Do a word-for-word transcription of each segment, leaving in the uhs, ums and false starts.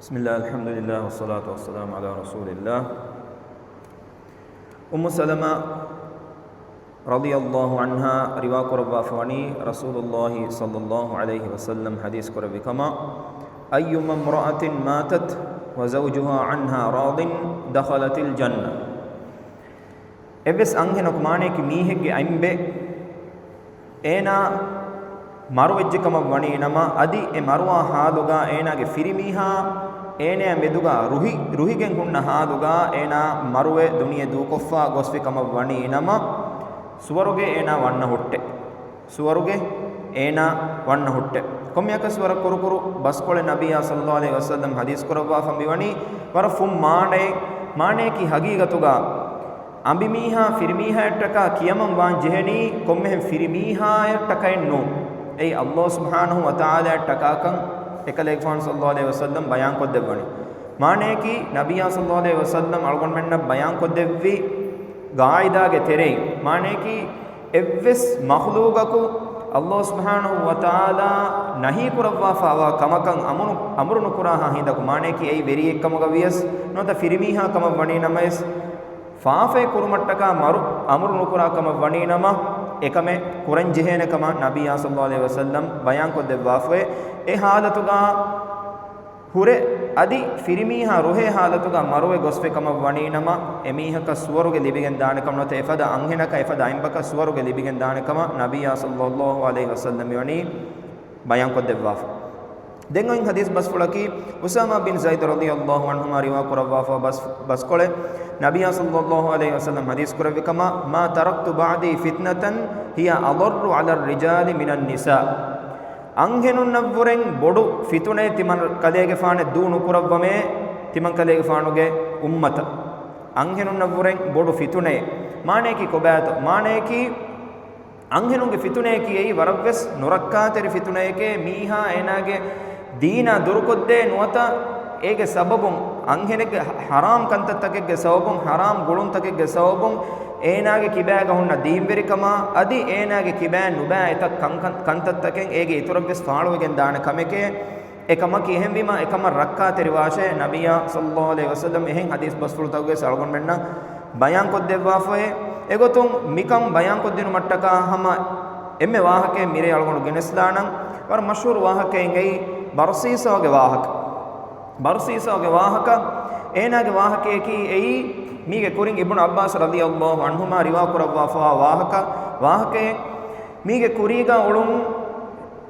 بسم الله، الحمد لله، والصلاة والسلام على رسول الله. އުއްމު ސަލަމާ ރަޟިޔަﷲ ޢަންހާ ރިވާކުރައްވާފަވަނީ، ރަސޫލުﷲ ޞައްލަﷲ ޢަލައިހި ވަސައްލަމް ޙަދީޘް ކުރެއްވި ކަމަށް، أيما امرأة ماتت وزوجها عنها راض دخلت الجنة. އެއްވެސް އަންހެނަކު، މާނަޔަކީ މީހެއްގެ އަތްބެ، އޭނާ މަރުވެއްޖެ ކަމަށް ވަނީ ނަމަ، އަދި އެ މަރުވާ ޙާލުގަ އޭނާގެ ފިރިމީހާ އޭނާ މެދުގަ ރުހި، ރުހިގެން ހުންނަ ޙާލުގަ އޭނާ މަރުވެ ދުނިޔެ ދޫކޮށްފަ ގޮސްފި ކަމަށް ވަނީ ނަމަ، ސުވަރުގެ އޭނާ ވަންނަ ހުއްޓެ. ސުވަރުގެ އޭނާ ވަންނަ ހުއްޓެ. ކޮންމެއަކަސް ވަރަށް ކުރުކުރު ބަސްކޮޅެއް ނަބިއްޔާ ޞައްލަﷲ ޢަލައިހި ވަސައްލަމް ޙަދީޘް ކުރައްވާފަ މިވަނީ ވަރަށް ފުން މާނައެއް. މާނަޔަކީ ޙަޤީޤަތުގަ އަނބިމީހާ ފިރިމީހާއަށްޓަކާ ކިޔަމަން ވާން ޖެހެނީ ކޮންމެހެން ފިރިމީހާއަށްޓަކައެއް ނޫން. އެއީ ﷲ ސުބްޙާނަހޫ ވަތަޢާލާއަށްޓަކާކަން އެކަލޭގެފާނު ޞައްލަﷲ ޢަލައިހި ވަސައްލަމް ބަޔާންކޮށްދެއްވަނީ. މާނަޔަކީ ނަބިއްޔާ ޞައްލަﷲ ޢަލައިހި ވަސައްލަމް އަޅުގަނޑުމެންނަށް ބަޔާންކޮށްދެއްވި ޤާޢިދާގެ ތެރެއިން، މާނަޔަކީ އެއްވެސް މަޚްލޫޤަކު ﷲ ސުބްޙާނަހޫ ވަތަޢާލާ ނަހީ ކުރައްވާފައިވާ ކަމަކަށް އަމުރު، އަމުރު ނުކުރާހާ ހިނދަކު، މާނަޔަކީ އެއީ ވެރިއެއްކަމުގަ ވިޔަސް ނުވަތަ ފިރިމީހާ ކަމަށް ވަނީ ނަމަވެސް، ފާފައެއް ކުރުމަށްޓަކާ މަރު، އަމުރު ނުކުރާ ކަމަށް ވަނީ ނަމަ، އެކަމެއް ކުރަން ޖެހޭނެ ކަމަށް ނަބިއްޔާ ޞައްލަﷲ ޢަލައިހި ވަސައްލަމް ބަޔާންކޮށްދެއްވާފައި. އެ ޙާލަތުގަ ހުރެ އަދި ފިރިމީހާ ރުހޭ ޙާލަތުގަ މަރުވެ ގޮސްފި ކަމަށް ވަނީ ނަމަ، އެމީހަކަށް ސުވަރުގެ ލިބިގެން ދާނެ ކަމަށް ނުވަތަ އެފަދަ އަންހެނަކަށް އެފަދަ އަތްބަކަށް ސުވަރުގެ ލިބިގެން ދާނެ ކަމަށް ނަބިއްޔާ ޞައްލަﷲ ޢަލައިހި ވަސައްލަމް މިވަނީ ބަޔާންކޮށްދެއްވާފަ. ދެން އޮތް ޙަދީޘް ބަސްފުޅަކީ، އުސާމާ ބިން ޒައިދު ރަޟިޔަﷲ ޢަންހުމާ ރިވާ ކުރައްވާފަ ބަސް، ބަސްކޮޅެއް، ނަބިއްޔާ ޞައްލަﷲ ޢަލައިހި ވަސައްލަމް ޙަދީޘް ކުރެއްވި ކަމަށް، ما تركت بعدي فتنة هي أضر على الرجال من النساء. އަންހެނުންނަށްވުރެން ބޮޑު ފިތުނައެއް ތިމަން ކަލޭގެފާނެއް ދޫ ނުކުރައްވަމޭ، ތިމަން ކަލޭގެފާނުގެ އުއްމަތަށް. އަންހެނުންނަށްވުރެން ބޮޑު ފިތުނައެއް. މާނަޔަކީ ކޮބާތޯ؟ މާނަޔަކީ، އަންހެނުންގެ ފިތުނަޔަކީ އެއީ ވަރަށްވެސް ނުރައްކާތެރި ފިތުނަޔެކޭ. މީހާ އޭނާގެ ދީނާ ދުރުކޮށްދޭ ނުވަތަ އޭގެ ސަބަބުން އަންހެނެއްގެ ޙަ، ޙަރާމް ކަންތައްތަކެއްގެ ސަބަބުން، ޙަރާމް ގުޅުންތަކެއްގެ ސަބަބުން އޭނާގެ ކިބާގަ ހުންނަ ދީންވެރިކަމާ އަދި އޭނާގެ ކިބާއިން ނުބައި އެތައް ކަން، ކަން، ކަންތައްތަކެއް އޭގެ އިތުރަށްވެސް ފާޅުވެގެން ދާނެ ކަމެކޭ. އެކަމަކީ އެހެންވީމާ އެކަމަށް ރައްކާތެރިވާށޭ، ނަބިއްޔާ ޞައްލަﷲ ޢަލައިހި ވަސައްލަމް އެހެން ޙަދީޘް ބަސްފުޅުތަކުގައި އަޅުގަނޑުމެންނަށް ބަޔާންކޮށްދެއްވާފައޭ. އެގޮތުން މިކަން ބަޔާންކޮށްދިނުމަށްޓަކާ ހަމަ އެންމެ ވާހަކައެއް މިރޭ އަޅުގަނޑު ގެނެސްލާނަން. ވަރަށް މަޝްހޫރު ވާހަކައެއް އެއީ ބަރްސީސާގެ ވާހަކަ. ބަރްސީސާގެ ވާހަކަ، އޭނާގެ ވާހަކަޔަކީ އެއީ މީގެ ކުރިން އިބްނު ޢައްބާސް ރަޟިޔަﷲ ޢަންހުމާ ރިވާ ކުރައްވާފައިވާ ވާހަކަ، ވާހަކައެއް. މީގެ ކުރީގަ އުޅުން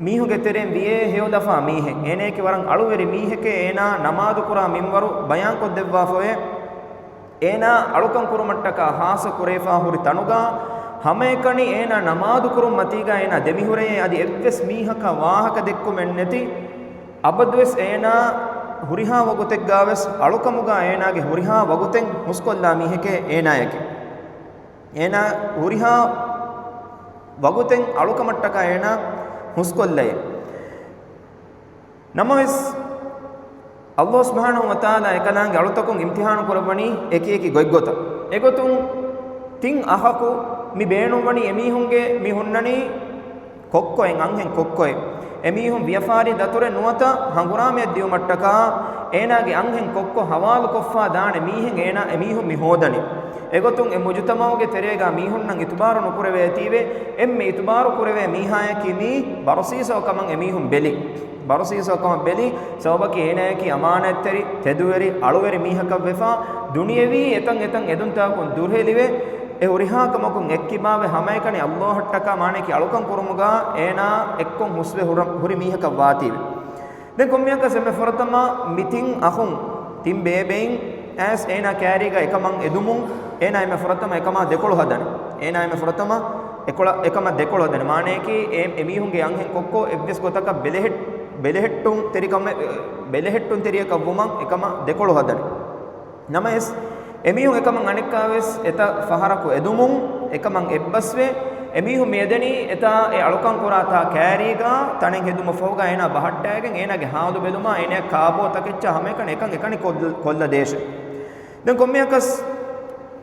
މީހުންގެ ތެރެއިން ވިޔޭ ހެޔޮލަފާ މީހެއް. އޭނަޔަކީ ވަރަށް އަޅުވެރި މީހެކޭ. އޭނާ ނަމާދުކުރާ މިންވަރު ބަޔާންކޮށްދެއްވާފައޭ. އޭނާ އަޅުކަން ކުރުމަށްޓަކާ ޚާއްޞަ ކުރެވިފާ ހުރި ތަނުގަ ހަމައެކަނި އޭނާ ނަމާދުކުރުން މަތީގަ އޭނާ ދެމިހުރެޔޭ އަދި އެއްވެސް މީހަކަށް ވާހަކަ ދެއްކުމެއް ނެތި. އަބަދުވެސް އޭނާ ހުރިހާ ވަގުތެއްގަވެސް އަޅުކަމުގަ އޭނާގެ ހުރިހާ ވަގުތެއް ހުސްކޮށްލާ މީހެކޭ އޭނާޔަކީ. އޭނާ ހުރިހާ ވަގުތެއް އަޅުކަމަށްޓަކާ އޭނާ ހުސްކޮށްލައޭ. ނަމަވެސް، ﷲ ސުބްޙާނަހޫ ވަތަޢާލާ އެކަލާނގެ އަޅުތަކުން އިމްތިޙާނު ކުރައްވަނީ އެކި އެކި ގޮތްގޮތަށް. އެގޮތުން ތިން އަހަކު މި ބޭނުންވަނީ އެމީހުންގެ މި ހުންނަނީ ކޮއްކޮއެއް، އަންހެން ކޮއްކޮއެއް. އެމީހުން ވިޔަފާރި ދަތުރެއް ނުވަތަ ހަނގުރާމައެއް ދިއުމަށްޓަކާ އޭނާގެ އަންހެން ކޮއްކޮ ހަވާލުކޮށްފާ ދާނެ މީހެއް އޭނާ އެމީހުން މި ހޯދަނީ. އެގޮތުން އެ މުޖުތަމަޢުގެ ތެރޭގަ މީހުންނަށް އިތުބާރު ނުކުރެވޭތީވެ، އެންމެ އިތުބާރު ކުރެވޭ މީހާޔަކީ މީ ބަރުސީސޯ ކަމަށް އެމީހުން ބެލި. ބަރުސީސޯ ކަމަށް ބެލި، ސަބަބަކީ އޭނާޔަކީ އަމާނާތްތެރި، ތެދުވެރި، އަޅުވެރި މީހަކަށްވެފާ، ދުނިޔެވީ އެތަން އެތަން އެދުންތާކުން ދުރުހެލިވެ، އެ ހުރިހާ ކަމަކުން އެއްކިބާވެ ހަމައެކަނި ﷲ އަށްޓަކާ މާނަޔަކީ އަޅުކަން ކުރުމުގަ އޭނާ އެއްކޮށް ހުސްވެ ހުރ، ހުރި މީހަކަށް ވާތީވެ. ދެން ކޮންމެއަކަސް އެންމެ ފުރަތަމަ މި ތިން އަޚުން، ތިން ބޭބެއިން އައިސް އޭނާ ކައިރީގަ އެކަމަށް އެދުމުން، އޭނާ އެންމެ ފުރަތަމަ އެކަމާ ދެކޮޅު ހަދަނީ. އޭނާ އެންމެ ފުރަތަމަ އެކޮޅަ، އެކަމަށް ދެކޮޅު ހަދަނީ. މާނަޔަކީ އެ، އެމީހުންގެ އަންހެން ކޮއްކޮ އެއްވެސް ގޮތަކަށް ބެލެހެއް، ބެލެހެއްޓުން ތެރިކަމެއް، ބެލެހެއްޓުން ތެރިޔަކަށް ވުމަށް އެކަމަށް ދެކޮޅު ހަދަނީ. ނަމަވެސް، އެމީހުން އެކަމަށް އަނެއްކާވެސް އެތައް ފަހަރަކު އެދުމުން އެކަމަށް އެއްބަސްވެ، އެމީހުން މިއެދެނީ އެތާ އެ އަޅުކަން ކުރާ ތާ ކައިރީގަ ތަނެއް ހެދުމަށް ފަހުގަ އޭނާ ބަހައްޓައިގެން އޭނާގެ ހާލު ބެލުމާ އޭނާ ކާބޯ ތަކެއްޗާ ހަމައެކަނި އެކަން އެކަނި ކޮށްލަ، ކޮށްލަ ދޭށޭ. ދެން ކޮންމެއަކަސް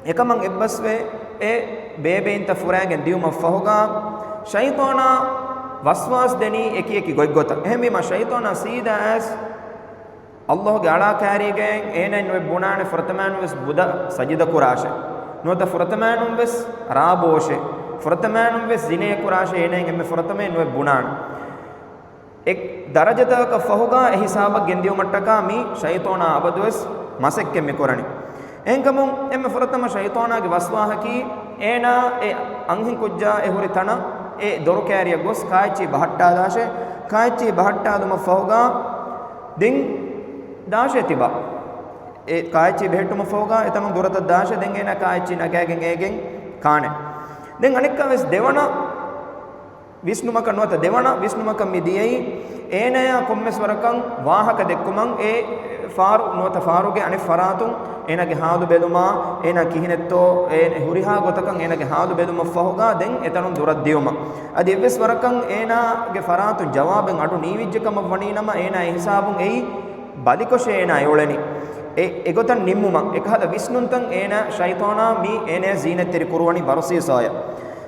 އެކަމަށް އެއްބަސްވެ އެ ބޭބެއިންތައް ފުރައިގެން ދިޔުމަށް ފަހުގަ ޝައިޠާނާ ވަސްވާސް ދެނީ އެކި އެކި ގޮތްގޮތަށް. އެހެންވީމާ ޝައިޠާނާ ސީދާ އައިސް ﷲ ގެ އަޅާ ކާރީގައި އޭނައަށް ނުވެ ބުނާނެ ފުރަތަމައިން ވެސް ބުދަ ސަޖިދަ ކުރާށޭ. ނުވަތަ ފުރަތަމައިން ވެސް ރާ ބޯށޭ. ފުރަތަމައިން ވެސް ޒިނޭ ކުރާށޭ، އޭނައަށް އެންމެ ފުރަތަމައިން ނުވެ ބުނާނެ. އެ ދަރަޖަތަކަށް ފަހުގާ އެ ހިސާބަށް ގެންދިއުމަށްޓަކާ މި ޝައިޠާނާ އަބަދުވެސް މަސައްކަތް މި ކުރަނީ. އެހެންކަމުން އެންމެ ފުރަތަމަ ޝައިޠާނާގެ ވަސްވާހަކީ، އޭނާ އެ އަންހެން ކުއްޖާ އެ ހުރި ތަނަށް އެ ދޮރު ކާރިއަށް ގޮސް ކާއެއްޗިހި ބަހައްޓާލާށޭ. ކާއެއްޗިހި ބަހައްޓާލުމަށް ފަހުގާ ދެން ދާށޭ ތިބާ. އެ ކާއެއްޗިހި ބެހެއްޓުމަށް ފަހުގާ އެތަނުން ދުރަތަށް ދާށޭ. ދެން އޭނާ ކާއެއްޗިހި ނަގާގެން އޭގެން ކާނެ. ދެން އަނެއްކާ ވެސް ދެވަނަ ވިސްނުމަކަށް ނުވަތަ ދެވަނަ ވިސްނުމަކަށް މި ދިޔައީ، އޭނަޔާ ކޮންމެސް ވަރަކަށް ވާހަކަ ދެއްކުމަށް އެ ފާރު ނުވަތަ ފާރުގެ އަނެއް ފަރާތުން އޭނާގެ ހާލު ބެލުމާ، އޭނާ ކިހިނެއްތޯ، އޭ ހުރިހާ ގޮތަކަށް އޭނާގެ ހާލު ބެލުމަށް ފަހުގާ ދެން އެތަނުން ދުރަށް ދިޔުމަށް. އަދި އެއްވެސް ވަރަކަށް އޭނާގެ ފަރާތުން ޖަވާބެއް އަޑު ނީވިއްޖެ ކަމަށް ވަނީ ނަމަ، އޭނާ އެ ހިސާބުން އެއީ ބަލިކޮށޭ އޭނާ އެ އުޅެނީ. އެ، އެގޮތަށް ނިންމުމަށް އެކަހަލަ ވިސްނުންތައް އޭނާ ޝައިޠާނާ މި އޭނާ ޒީނަތްތެރި ކުރުވަނީ ބަރުސީސޯޔަށް.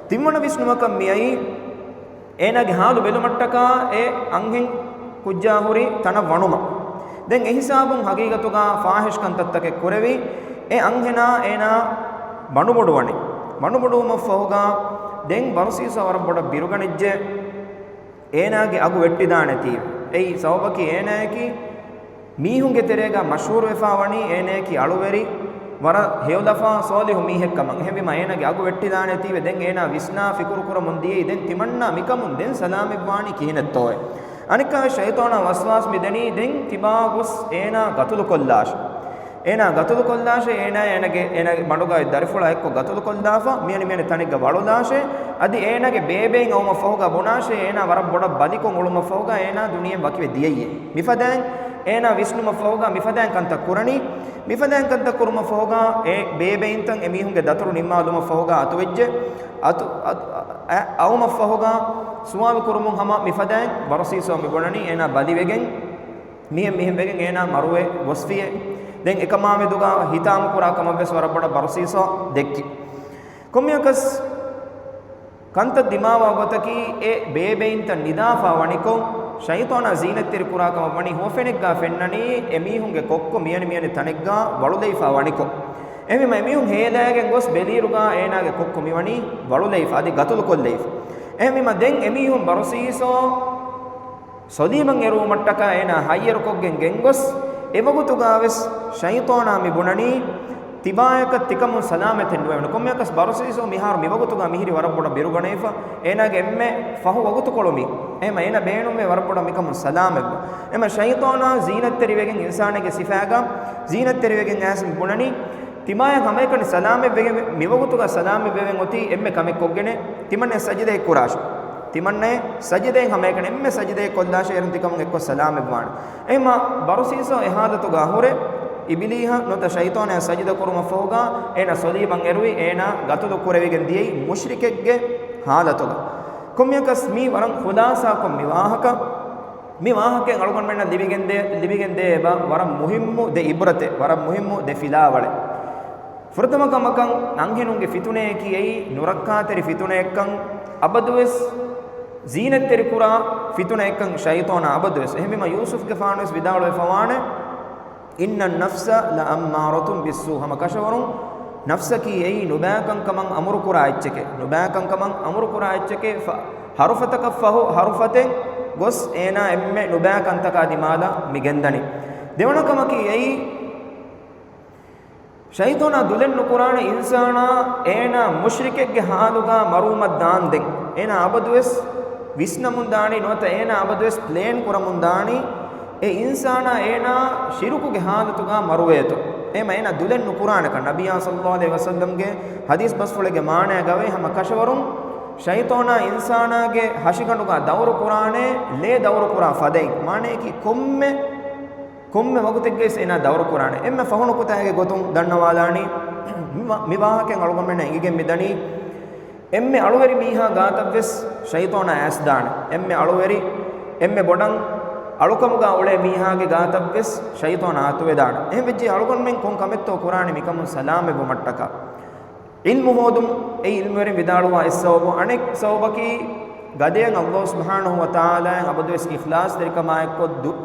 ތިންވަނަ ވިސްނުމަކަށް މިއައީ، އޭނާގެ ހާލު ބެލުމަށްޓަކާ އެ އަންހެން ކުއްޖާ ހުރި ތަނަށް ވަނުމަށް. ދެން އެހިސާބުން ހަގީގަތުގަ ފާހިޝް ކަންތައްތަކެއް ކުރެވި، އެ އަންހެނާ އޭނާ ބަނޑުބޮޑުވަނީ. ބަނޑުބޮޑުވުމަށްފަހުގަ ދެން ބަރުސީސޯ ވަރަށް ބޮޑަށް ބިރުގަނެއްޖެ. އޭނާގެ އަގު ވެއްޓިދާނެތީވެ. އެއީ ސަބަބަކީ އޭނާއަކީ މީހުންގެ ތެރޭގަ މަޝްހޫރުވެފާ ވަނީ އޭނާއަކީ އަޅުވެރި، ވަރަށް ހެޔޮލަފާ، ޞާލިޙު މީހެއްކަމަށް. އެހެންވީމަ އޭނާގެ އަގު ވެއްޓިދާނެތީވެ. ދެން އޭނާ ވިސްނާ ފިކުރު ކުރަމުން ދިޔައީ ދެން ތިމަންނާ މިކަމުން ދެން ސަލާމަތްވާނީ ކިހިނެއްތޯއޭ. އަނެއްކާވެސް ޝައިޠާނާ ވަސްވާސް މި ދެނީ ދެން ތިބާ ގޮސް އޭނާ ގަތުލުކޮށްލާށޭ. އޭނާ ގަތުލުކޮށްލާށޭ، އޭނާ އޭނާގެ، އޭނާގެ ބަނޑުގައި ދަރިފުޅާ އެއްކޮށް ގަތުލުކޮށްލާފަ، މިއަނި މިއަނި ތަނެއްގަ ވަޅުލާށޭ. އަދި އޭނާގެ ބޭބެއިން އައުމަށްފަހުގަ ބުނާށޭ، އޭނާ ވަރަށް ބޮޑަށް ބަލިކޮށް އުޅުމަށްފަހުގަ އޭނާ ދުނިޔެއިން ވަކިވެ ދިޔައީ. މިފަދައިން އޭނާ ވިސްނުމަށްފަހުގަ މިފަދައިން ކަންތައް ކުރަނީ. މިފަދައިން ކަންތައް ކުރުމަށްފަހުގަ އެ ބޭބެއިންތައް އެމީހުންގެ ދަތުރު ނިންމާލުމަށްފަހުގަ އަތުވެއްޖެ. އަތު، އަތު، އަ، އައުމަށްފަހުގަ ސުވާލު ކުރުމުން ހަމަ މިފަދައިން ބަރުސީސޯ މި ބުނަނީ އޭނާ ބަލިވެގެން މިހެން މިހެން ވެގެން އޭނާ މަރުވެ ގޮސްފިއޭ. ދެން އެކަމާމެދުގަ ހިތާމަކުރާ ކަމަށްވެސް ވަރަށް ބޮޑަށް ބަރުސީސޯ ދެއްކި. ކޮންމެއަކަސް ކަންތައް ދިމާވާ ގޮތަކީ އެ ބޭބެއިންތައް ނިދާފާ ވަނިކޮށް، ޝައިޠާނާ ޒީނަތްތެރި ކުރާ ކަމަށް ވަނީ ހުވަފެނެއްގަ ފެންނަނީ އެމީހުންގެ ކޮއްކޮ މިއަނި މިއަނި ތަނެއްގަ ވަޅުލައިފާ ވަނިކޮށް. އެހެންވީމަ އެމީހުން ހޭލައިގެން ގޮސް ބެލިއިރުގަ އޭނާގެ ކޮއްކޮ މިވަނީ ވަޅުލައިފަ، އަދި ގަތުލުކޮށްލައިފަ. އެހެންވީމަ ދެން އެމީހުން ބަރުސީސޯ ސޮލީބަށް އެރުވުމަށްޓަކާ އޭނާ ހައްޔަރުކޮށްގެން ގެންގޮސް، އެވަގުތުގަވެސް ޝައިޠާނާ މި ބުނަނީ، ތިބާޔަކަށް ތިކަމުން ސަލާމަތެއް ނުވެވެން. ކޮންމެއަކަސް ބަރުސީސޯ މިހާރު މިވަގުތުގަ މިހިރީ ވަރަށް ބޮޑަށް ބިރުގަނެވިފަ، އޭނާގެ އެންމެ ފަހު ވަގުތުކޮޅު މީ. އެހެމަ އޭނާ ބޭނުންވޭ ވަރަށް ބޮޑަށް މިކަމުން ސަލާމަތްވާ. އެހެމަ ޝައިޠާނާ ޒީނަތްތެރިވެގެން އިންސާނެއްގެ ސިފައިގަ ޒީނަތްތެރިވެގެން އައިސް މި ބުނަނީ، ތިމާޔަށް ހަމައެކަނި ސަލާމަތްވެގެން މިވަގުތުގަ ސަލާމަތްވެވެން އޮތީ އެންމެ ކަމެއް ކޮށްގެނެ، ތިމަންނަ ސަޖިދައެއް ކުރާށޭ. ތިމަންނައެ ސަޖިދައެއް ހަމައެކަނި އެންމެ ސަޖިދައެއް ކޮށްލާށޭ، އޭރުން ތިކަމުން އެއްކޮށް ސަލާމަތްވާނެ. އެހެމަ ބަރުސީސޯ އެ ހާލަތުގަ ހުރެ، އިބިލީހަށް ނުވަތަ ޝައިޠާނާ ސަޖިދަ ކުރުމަށްފަހުގަ އޭނާ ސޮލީބަށް އެރުވި އޭނާ ގަތުލު ކުރެވިގެން ދިޔައީ މުޝްރިކެއްގެ ހާލަތުގަ. ކޮންމެއަކަސް މީ ވަރަށް ޚުލާސާކޮށް މި ވާހަކަ، މި ވާހަކައިން އަޅުގަނޑުމެންނަށް ލިބިގެންދޭ، ލިބިގެންދޭ އެބަ ވަރަށް މުހިއްމު ދެ އިބްރަތެއް، ވަރަށް މުހިއްމު ދެ ފިލާވަޅެއް. ފުރަތަމަ ކަމަކަށް އަންހެނުންގެ ފިތުނަޔަކީ އެއީ ނުރައްކާތެރި ފިތުނައެއްކަން، އަބަދުވެސް ޒީނަތްތެރިކުރާ ފިތުނައެއްކަން ޝައިޠާނާ އަބަދުވެސް. އެހެންވީމަ ޔޫސުފްގެފާނުވެސް ވިދާޅުވެފަވާނެ، إن النفس لأمارة بالسوء، ހަމަ ކަށަވަރުން ނަފްސަކީ އެއީ ނުބައިކަންކަމަށް އަމުރުކުރާ އެއްޗެކޭ. ނުބައިކަންކަމަށް އަމުރުކުރާ އެއްޗެކޭ. ފަ-، ހަރުފަތަކަށް ފަހު ހަރުފަތެއް ގޮސް އޭނާ އެންމެ ނުބައިކަންތަކާ ދިމާލަށް މި ގެންދަނީ. ދެވަނަ ކަމަކީ އެއީ، ޝައިޠާނާ ދުލެއް ނުކުރާނެ އިންސާނާ އޭނާ މުޝްރިކެއްގެ ހާލުގަ މަރުވުމަށް ދާންދެން. އޭނާ އަބަދުވެސް ވިސްނަމުން ދާނީ ނުވަތަ އޭނާ އަބަދުވެސް ޕްލޭން ކުރަމުން ދާނީ އެ އިންސާނާ އޭނާ ޝިރުކުގެ ހާލަތުގަ މަރުވޭތޯ. އެހެމަ އޭނާ ދުލެއް ނުކުރާނެކަން ނަބިއްޔާ ޞައްލައްލާހު ޢަލައިހި ވަސައްލަމްގެ ޙަދީޘް ބަސްފުޅެއްގެ މާނައަށް ގަވޭ ހަމަ ކަށަވަރުން ޝައިޠާނާ އިންސާނާގެ ހަށިގަނޑުގަ ދައުރު ކުރާނެ ލޭ ދައުރު ކުރާ ފަދައިން. މާނަޔަކީ ކޮންމެ ކޮންމެ ވަގުތެއްގައިސް އޭނާ ދައުރު ކުރާނެ. އެންމެ ފަހުނުކުތާގެ ގޮތުން ދަންނަވާލާނީ، މި ވާ-، މި ވާހަކައިން އަޅުގަނޑުމެންނަށް އެނގިގެން މިދަނީ، އެންމެ އަޅުވެރި މީހާ ގާތަށްވެސް ޝައިޠާނާ އައިސްދާނެ. އެންމެ އަޅުވެރި، އެންމެ ބޮޑަށް އަޅުކަމުގަ އުޅޭ މީހާގެ ގާތަށްވެސް ޝައިޠާނާ އަތުވެދާނެ. އެހެން ވެއްޖެ އަޅުގަނޑުމެން ކޮން ކަމެއްތޯ ކުރާނެ މިކަމުން ސަލާމަތްވުމަށްޓަކާ؟ ޢިލްމު ހޯދުން. އެ ޢިލްމުވެރިން ވިދާޅުވާ އެއް ސަބަބު. އަނެއް ސަބަބަކީ، ގަދަޔަށް ﷲ ސުބްޙާނަހޫ ވަތަޢާލާއަށް އަބަދުވެސް އިޚްލާޞްތެރިކަމާއެއްކޮށް ދު-،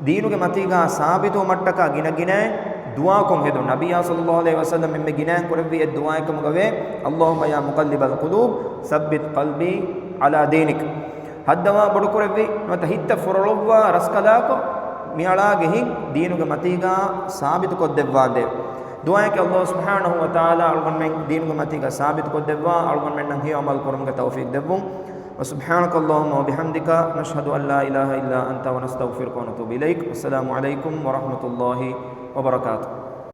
ދީނުގެ މަތީގާ ސާބިތުވުމަށްޓަކާ ގިނަ ގިނައިން ދުޢާކޮށް ހެދުން. ނަބިއްޔާ ޞައްލައްލާހު ޢަލައިހި ވަސައްލަމް އެންމެ ގިނައިން ކުރެއްވި އެއް ދުޢާއެއްކަމުގަވޭ، اللهم يا مقلب القلوب ثبت قلبي على دينك. ހައްދަވާ ބޮޑުކުރެއްވި، ނުވަތަ ހިތްތައް ފުރޮޅުއްވާ ރަސްކަލާކޮ، މިއަޅާގެ ހިތް ދީނުގެ މަތީގާ ސާބިތުކޮށްދެއްވާނދޭ. ދުޢާއެކޭ. ﷲ ސުބްޙާނަހޫ ވަތަޢާލާ އަޅުގަނޑުމެން ދީނުގެ މަތީގަ ސާބިތުކޮށްދެއްވާ، އަޅުގަނޑުމެންނަށް ހެޔޮ ޢަމަލު ކުރުމުގެ ތައުފީޤު ދެއްވުން. وسبحانك اللهم وبحمدك، نشهد أن لا إله إلا أنت، ونستغفرك ونتوب إليك. والسلام عليكم ورحمة الله وبركاته.